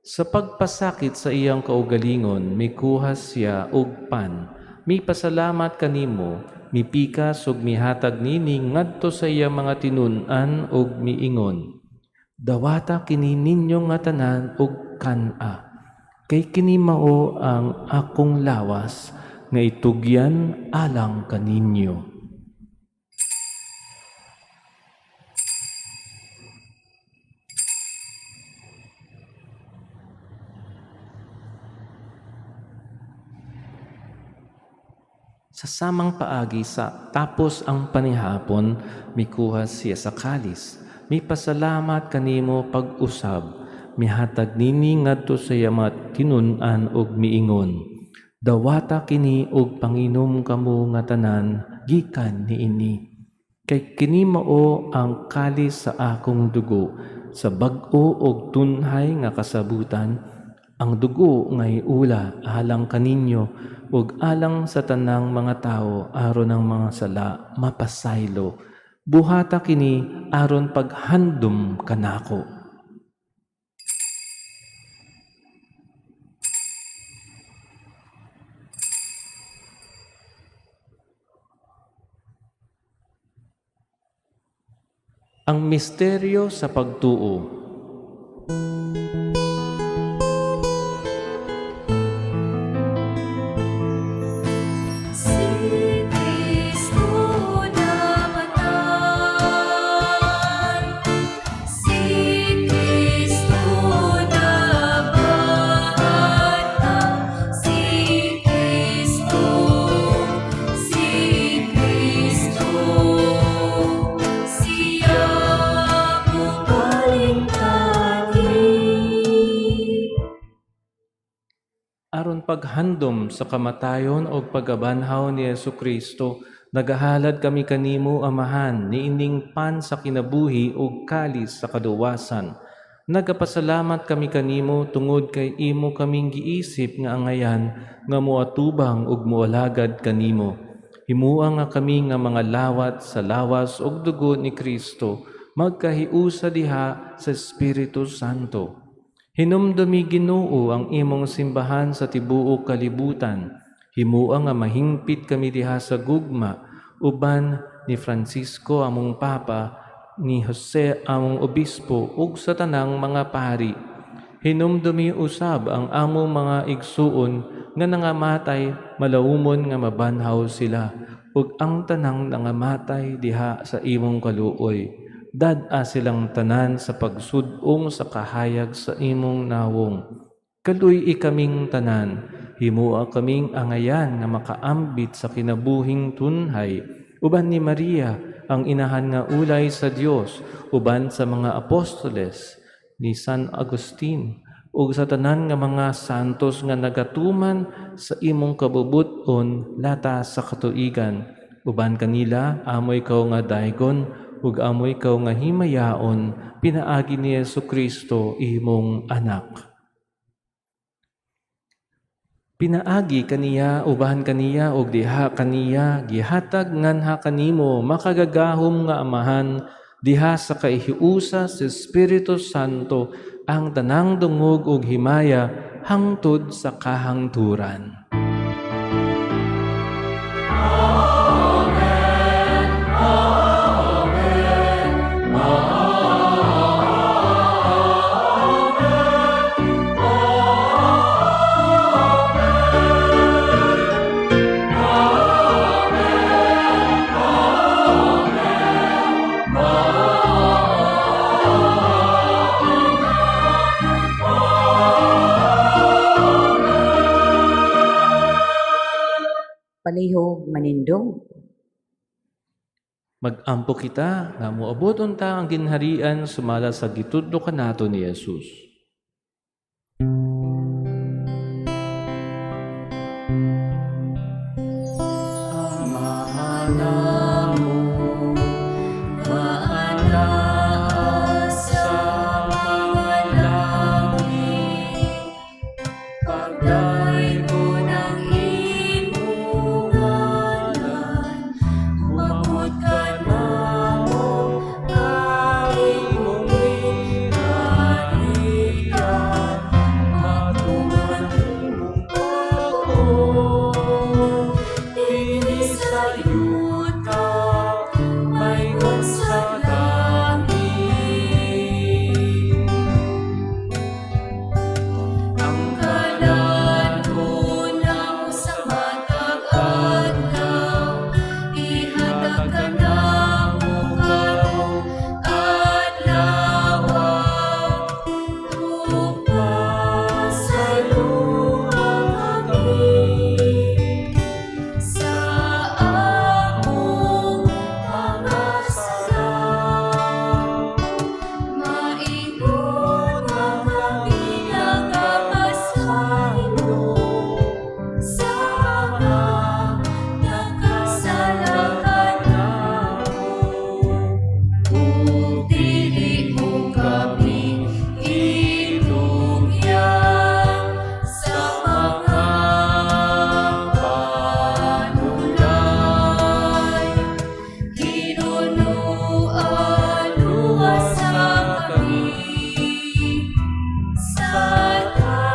S5: Sa pagpasakit sa iyang kaugalingon, mikuha siya og pan. Mipasalamat kanimo, mipikas ug mihatag nini ngadto sa iyang mga tinun-an ug miingon. Dawata kini ninyo nga tanan og kan-a. Kay kini mao ang akong lawas nga itugyan alang kaninyo. Sa samang paagi sa tapos ang panihapon, mikuha siya sa kalis. Mipasalamat kanimo pag-usab, mihatag nini ngadto sa iya mga tinun-an og miingon. Dawata kini og panginom kamo nga tanan gikan niini. Kay kini mao ang kalis sa akong dugo sa bag-o og tunhay nga kasabutan, ang dugo nga iula alang kaninyo ug alang sa tanang mga tawo aron ang mga sala mapasaylo. Buhata kini aron paghandom kanako. Ang misteryo sa pagtuo. paghandom sa kamatayon o pagkabanhaw ni Jesu Kristo, nagahalad kami kanimo, Amahan, niining pan sa kinabuhi ug kalis sa kaluwasan. Nagapasalamat kami kanimo tungod kay imo kaming giisip nga angayan nga moatubang ug moalagad kanimo. Himua nga kami nga mga lawat sa lawas ug dugo ni Kristo magkahiusa diha sa Espiritu Santo. Hinumdumi, Ginoo, ang imong simbahan sa tibuok kalibutan. Himua nga mahingpit kami diha sa gugma uban ni Francisco among Papa, ni Jose among Obispo ug sa tanang mga pari. Hinumdumi usab ang among mga igsuon nga nangamatay, malawumon nga mabanhaw sila ug ang tanang nangamatay diha sa imong kaluoy. Dad-a silang tanan sa pagsud-ong sa kahayag sa imong nawong. Kaluy-i kaming tanan, himua kaming angayan nga makaambit sa kinabuhing tunhay, uban ni Maria, ang inahan nga ulay sa Dios, uban sa mga apostoles, ni San Agustin, ug sa tanan nga mga santos nga nagatuman sa imong kabubut-on lata sa katuigan. Uban kanila, amo ikaw nga daygon, ug amo ikaw nga himayaon, pinaagi ni Jesu Kristo imong anak. Pinaagi kaniya, uban kaniya ug diha kaniya, gihatag nganha kanimo, makagagahom nga Amahan, diha sa kahiusa sa Espiritu Santo, ang tanang dungog ug himaya hangtod sa kahangturan.
S4: Palihog manindog.
S5: Mag-ampo kita nga moabot unta ang ginharian sumala sa gitudlo kanato ni Jesus.
S1: Maanaa sa mga langit, pagdaygo ng imong ngalan, umabot kanamo ang imong ginharian, matuman ang imong pagtuo, dinhi sa yuta, maingon sa langit. Ang kalan-on namo sa matag adlaw, ihatag kanamo karong adlaw. Ug pasayloa kami sa among mga sala, maingon nga kami nagapasaylo sa mga nakasala kanamo. Ug dili mo kami itugyan sa mga panulay. Hinunoan, luwasa kami sa daotan.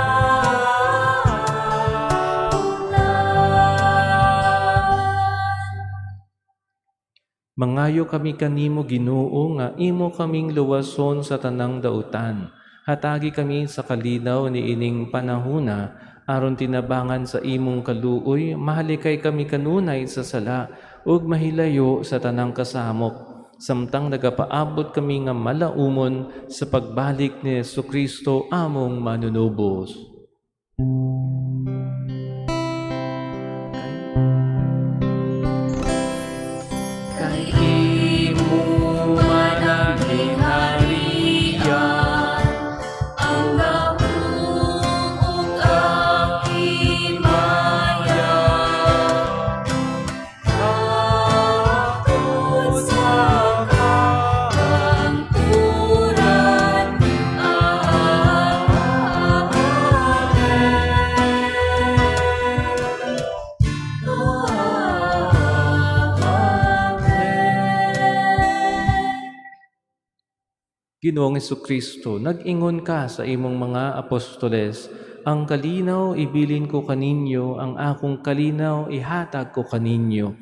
S5: Mangayo kami kanimo, Ginoo, nga imo kaming luwason sa tanang dautan. Hatagi kami sa kalinaw niining panahuna aron tinabangan sa imong kaluoy mahalikay kami kanunay sa sala ug mahilayo sa tanang kasamok samtang nagapaabot kami nga malaumon sa pagbalik ni Kristo among manunubos.
S1: Kay imo man ang gingharian, ang gahom ug ang himaya.
S5: Ginoong Kristo, nag-ingon ka sa imong mga apostoles, "Ang kalinaw ibilin ko kaninyo, ang akong kalinaw ihatag ko kaninyo.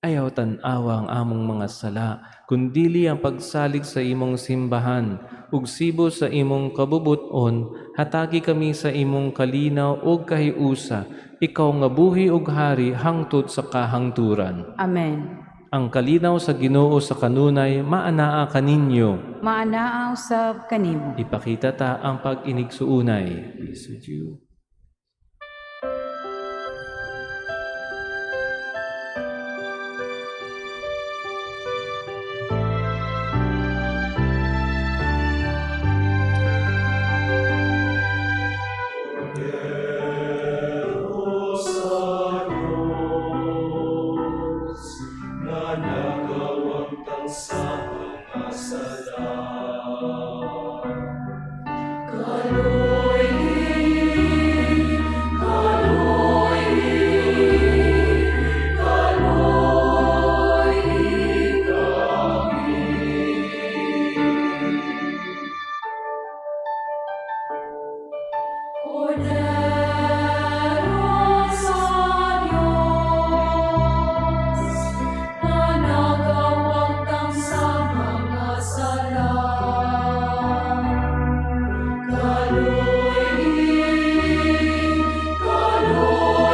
S5: Ayaw tan-awa ang among mga sala, kundili ang pagsalig sa imong simbahan, ug sibo sa imong kabubuton, hatagi kami sa imong kalinaw ug kahiusa, ikaw nga buhi ug hari hangtod sa kahangturan."
S4: Amen.
S5: Ang kalinaw sa Ginoo sa kanunay maanaa kaninyo.
S4: Maanaa usab kanimo.
S5: Ipakita ta ang pag-inigsuunay. Peace with you.
S3: Sa Diyos, nga nagawagtang sa mga sala.
S2: Kordero sa Diyos, na nagawagtang sa mga sala. Kaloy, kaloy,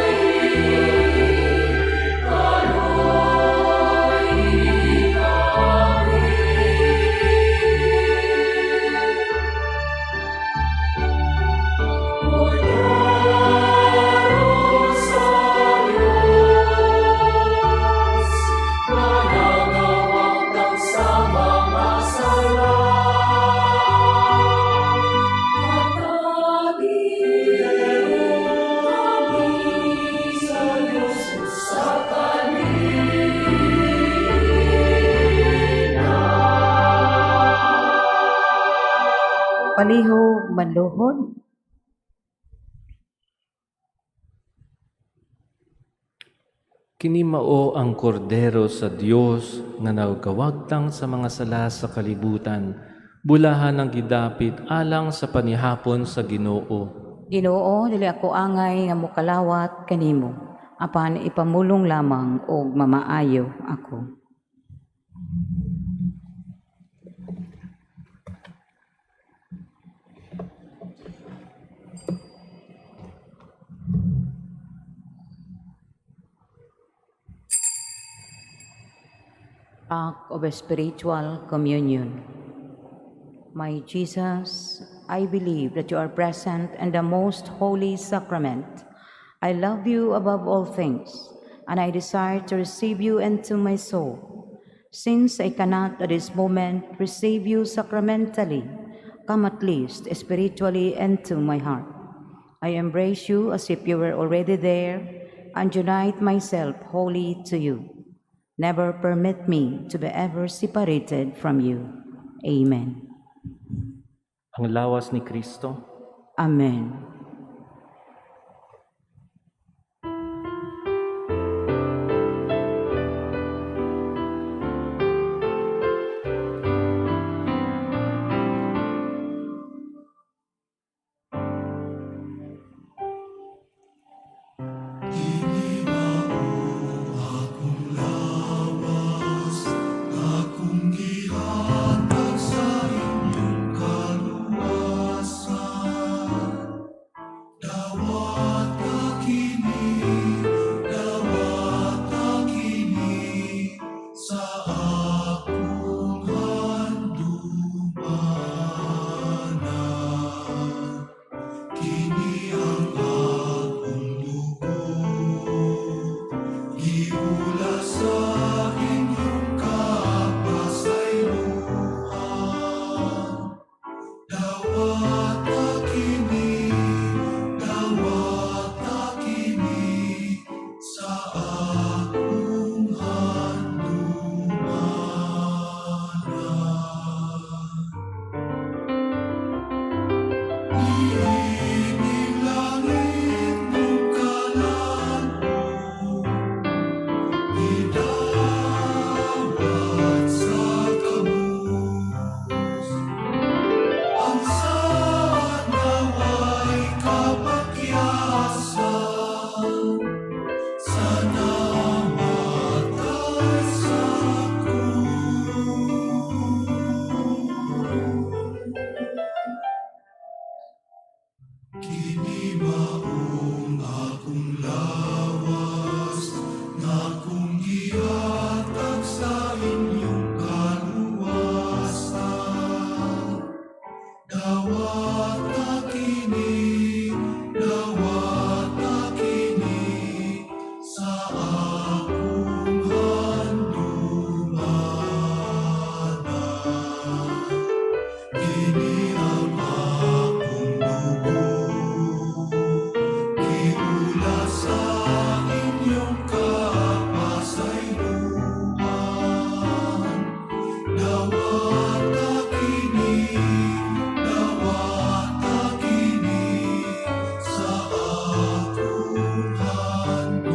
S2: kaloy kami. Kordero sa Diyos, na nagawagtang sa mga sala. Hatagi kami sa Diyos sa kalinaw.
S4: Palihog manluhod.
S5: Kini mao ang kordero sa Dios nga nagawagtang sa mga sala sa kalibutan. Bulahan ang gidapit alang sa panihapon sa Ginoo.
S4: Ginoo, dili ako angay nga mokalawat kanimo, apan ipamulong lamang og mamaayo ako. Act of spiritual communion. My Jesus, I believe that you are present in the most holy sacrament. I love you above all things, and I desire to receive you into my soul. Since I cannot at this moment receive you sacramentally, come at least spiritually into my heart. I embrace you as if you were already there and unite myself wholly to you. Never permit me to be ever separated from you. Amen.
S5: Ang lawas ni Kristo.
S4: Amen.
S3: Akong gihatag sa inyong kaluwasan. Nga namatay sa krus. Kini maong akong lawas nga akong gihatag sa inyong kaluwasan. Dawata kini, dawata kini sa akong handumana. Kini ang akong dugo, giula sa inyong kapasayloan. Dawata kini, dawata kini sa akong handumana.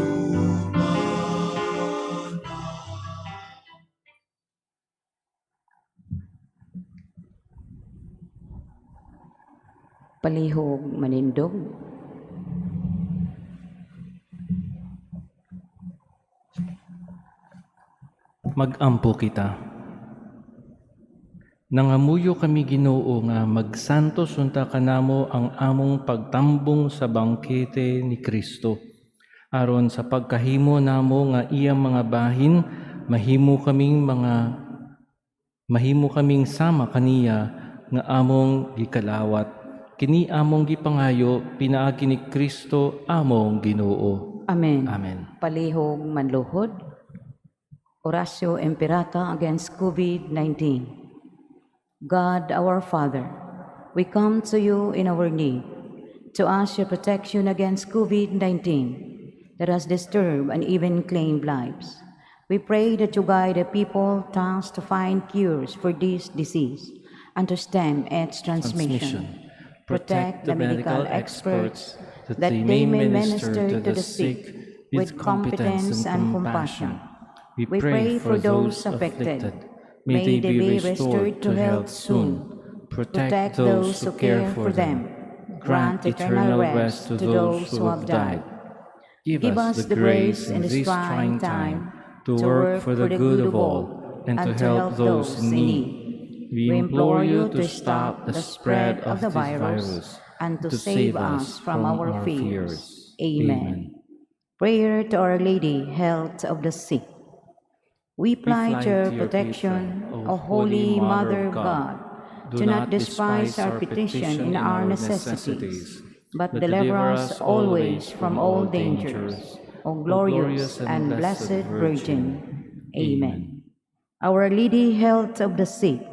S4: Palihog manindog.
S5: Magampo kita. Nangamuyo kami, Ginoo, nga magsantos unta kanamo ang among pagtambong sa bangkete ni Kristo. Aron sa pagkahimo namo nga iyang mga bahin, mahimo kaming sama kaniya nga among gikalawat. Kini among gipangayo pinaagi ni Kristo among Ginoo.
S4: Amen.
S5: Amen.
S4: Palihog manluhod. Oratio Imperata against COVID-19. God our Father, we come to you in our need to ask your protection against COVID-19 that has disturbed and even claimed lives. We pray that you guide the people tasked to find cures for this disease and to stem its transmission.
S5: Protect the medical experts that they may minister to the sick with competence and compassion. We pray for those affected. May they be restored to health soon. Protect those who care for them. Grant eternal rest to those who have died. Give us the grace in this trying time to work for the good of all and to help those in need. We implore you to stop the spread of the virus
S4: and to save us from our fears. Amen. Prayer to Our Lady, Health of the Sick. We ply to your protection, O Holy Mother of God. Do not despise our petition in our necessities, but deliver us always from all dangers. O glorious and blessed Virgin. Amen. Our Lady, Health of the Sick,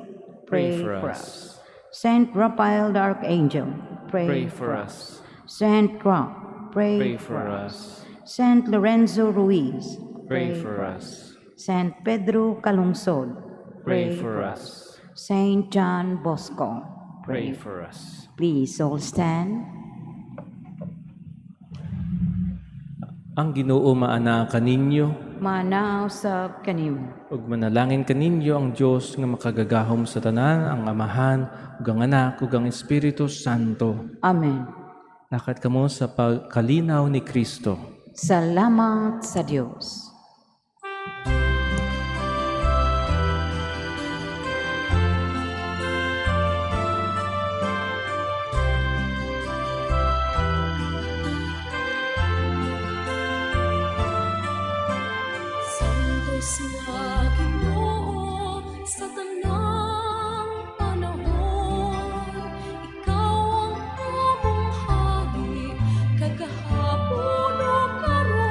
S4: pray for us. Saint Raphael the Archangel,
S5: Pray for us.
S4: Saint Roch, pray
S5: Pray for us.
S4: Saint Lorenzo Ruiz,
S5: Pray for us.
S4: Saint Pedro Calungsod,
S5: Pray for us.
S4: Saint John Bosco,
S5: Pray for us.
S4: Please all stand.
S5: Ang Ginoo maana kaninyo
S4: Maanaa usab kanimo.
S5: Ug manalangin kaninyo ang Dios nga makagagahom sa tanan, ang Amahan, ug ang Anak, ug ang Espiritu Santo.
S4: Amen.
S5: Lakat kamo sa pagkalinaw ni Kristo.
S4: Salamat sa Dios.
S2: Santos nga Ginoo sa tanang panahon, ikaw ang among hari kagahapon ug karon.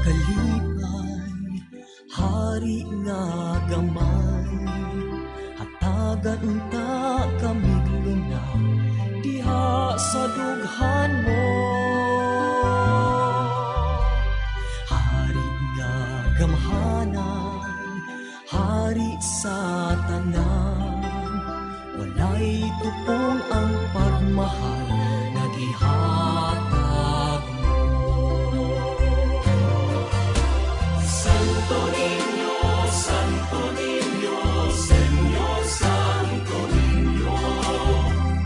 S7: Kalipay, hari nga gamay, hatagan unta kamig luna diha sa dughan mo. Hari nga gamhanan, hari sa tanan, walay tupong ang pagmahal nga gihatag mo.
S3: Santo Niño, Santo Niño, Señor Santo Niño,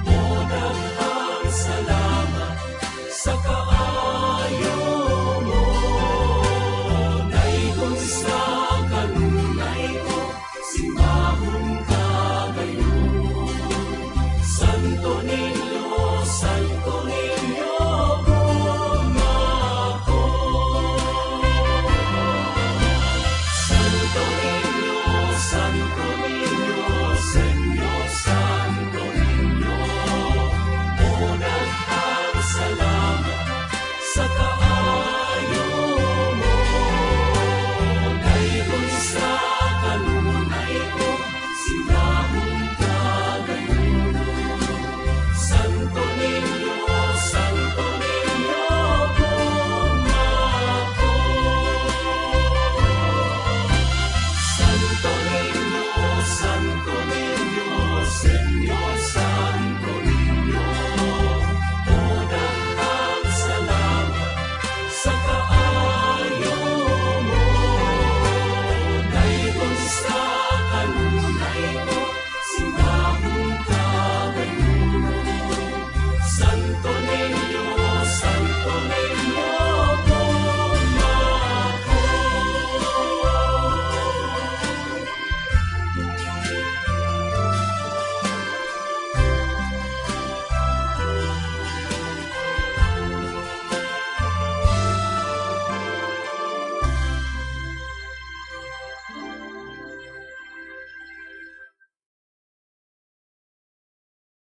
S3: o daghang salamat sa